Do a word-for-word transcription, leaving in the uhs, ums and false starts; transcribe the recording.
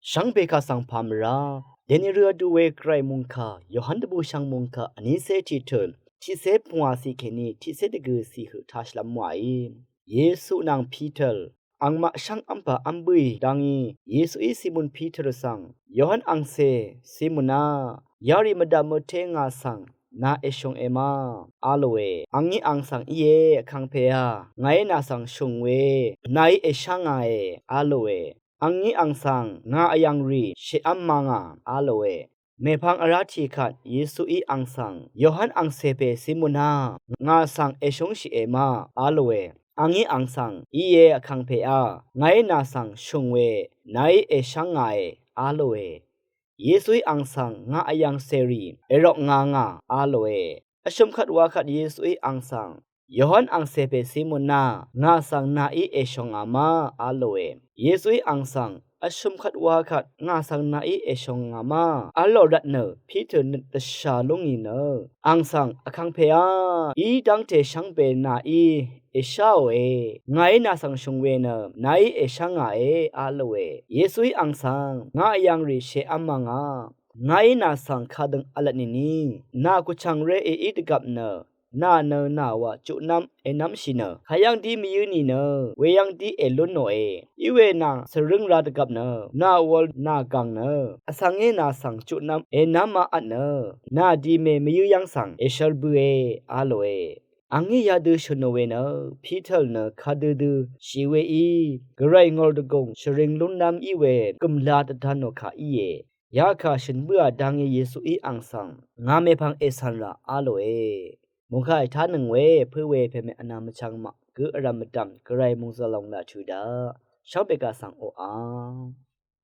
Shvngbe kaq svng pà mvrá dèni rø vdu we Gvray mungkà Yohan dvbùshvng mungkà vnícé tiqtø̀l tiqcé pvngwàciq kèní tiqcé dvgø̀ciq høq taq shvlvm wàí. Yesu nvng Piter angmaq shv́ng v́mpà v́m bǿì dá ngí, Yesuí Simon Piter svng, Yohan angcè Simon á, yarì mvdv̀m møté ngà svng nà èshø̀nge ma? A lòe. Angí ang svng íe, Vkàngpèá, ngàí nà svng shø̀ng we nàí èshv́ngàe, a lòe. Angí ang svng, ngà vyv̀ngrì shèv́m ma ngà, a lòe. Mèpvng vrá tiqkvt Yesuí ang svng, Yohan angcè pè Simon á, ngà svng èshø̀ngshìe ma? A lòe. Angí ang svng, íe, Vkàngpèá, ngàí nà svng shø̀ng we nàí èshv́ngàe, a lòe. Yesuí ang svng, ngà vyv̀ng cèrì èrok nga ngà, a lòe. Vshø̀m kvt wa kvt Yesuí ang svng, Yohan angcè pè Simon á, ngà svng nàí èshø̀ngà ma? A lòe. Yesuí ang svng, vshø̀m kvt wa kvt ngà svng nàí èshø̀ngà ma? V̄l lò rvt nø Piter nøt dvshà lúngì nø ang svng, Vkàngpèá, í dv́ngte shvngbe nàí èsháòe. Ngàí nà svng shø̀ng we nø nàí èshv́ngàe, a lòe. Yesuí ang svng, ngà vyv̀ngrì shèv́m ma ngà. Ngàí nà svng kadøng v̄lvt nìni, nà kuchv̀ngré èí dvgvp nø nà nø nà wà chutnv́m ènv́mshì nø, kayv́ng dí mvyǿ nìnø weyv́ng dí èlún nòe. Iwe nà svrǿng ra dvgvp nø nà wul nà gàng nø vsvngí nà svng chutnv́m ènv́m ma vt nø, nà dìmè mvyǿ yv́ng svng èshvl bøe, a lòe. Angí yadø shø̀n nò we nø Piter nø kadødø shì weí Gvray ngòl dvgùng shvring lúnnv́m í we gø̀mla dvdvn nò kà íe. Yakà shø̀n bǿà dá ngí Yesuí ang svng, ngà mèpvng ècv̀n rà, a lòe. Mòngkà ètánøng we pø̄ we pèmè vnā mvchvng maq gø vrv̀m mvdv̀m Gvray mòngzø̀l lòng laq tuq daq shvngbe kaq svng oqà.